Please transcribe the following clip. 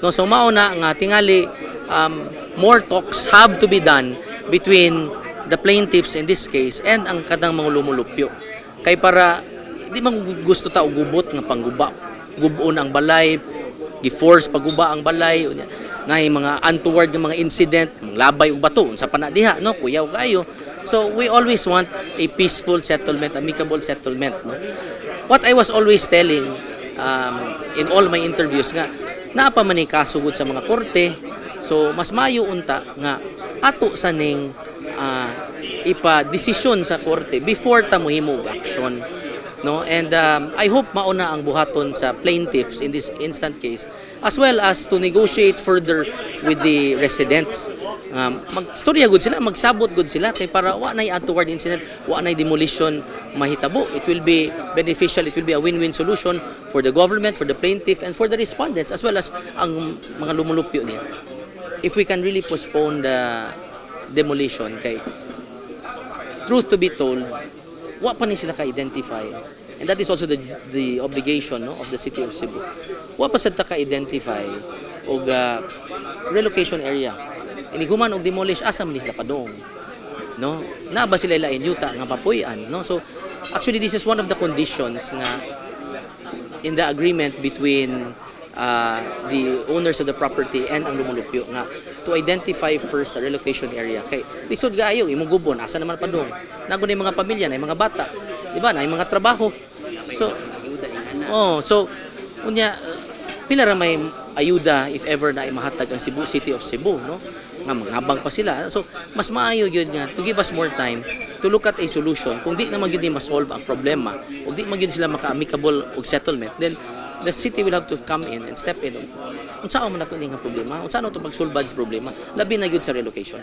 No, so mao na nga tingali more talks have to be done between the plaintiffs in this case and ang kadang mga lumulupyo. Kay para di man gusto ta og gubot nga pangguba. Gub-on ang balay, gi-force pagguba ang balay, unya naay mga untoward nga mga incident, mga labay og bato, unsa pa na diha, no, kuyaw kayo. So we always want a peaceful settlement, amicable settlement, no. What I was always telling in all my interviews nga naa pa man ni kaso gud sa mga korte. So mas maayo unta nga ato sa ning ipa-desisyon sa korte before ta mohimo og action, no. And I hope mauna ang buhaton sa plaintiffs in this instant case, as well as to negotiate further with the residents. Magstorya gud sila, magsabot gud sila kay para wa nay untoward incident, wa nay demolition mahitabo. It will be beneficial, it will be a win-win solution for the government, for the plaintiff and for the respondents, as well as ang mga lumulupyo niya, if we can really postpone the demolition. Kay truth to be told, wa pa ni sila ka-identify. And that is also the obligation, no, of the City of Cebu. Wa pa sad ta ka-identify og relocation area. Inig human og demolish, asa man ni sila padung? No? Naa ba sila lain yuta nga papuy-an, no? So actually, this is one of the conditions nga in the agreement between the owners of the property and ang lumulupyo nga to identify first a relocation area, kay lisod kaayo imong gubon, asa naman padung? Naa gud mga pamilya na mga bata, di ba, na mga trabaho. So oh, so unya pila ra may ayuda, if ever, na mahatag ang Cebu, City of Cebu, no, nga mangabang pa sila. So mas maayo gyud nga to give us more time to look at a solution. Kung di naman gyud ni ma-solve ang problema ug di man gyud sila maka-amicable og settlement, then the city will have to come in and step in. Unsa man nato ni nga problema, unsa nato pagsulbad sa problema, labi na gyud sa relocation.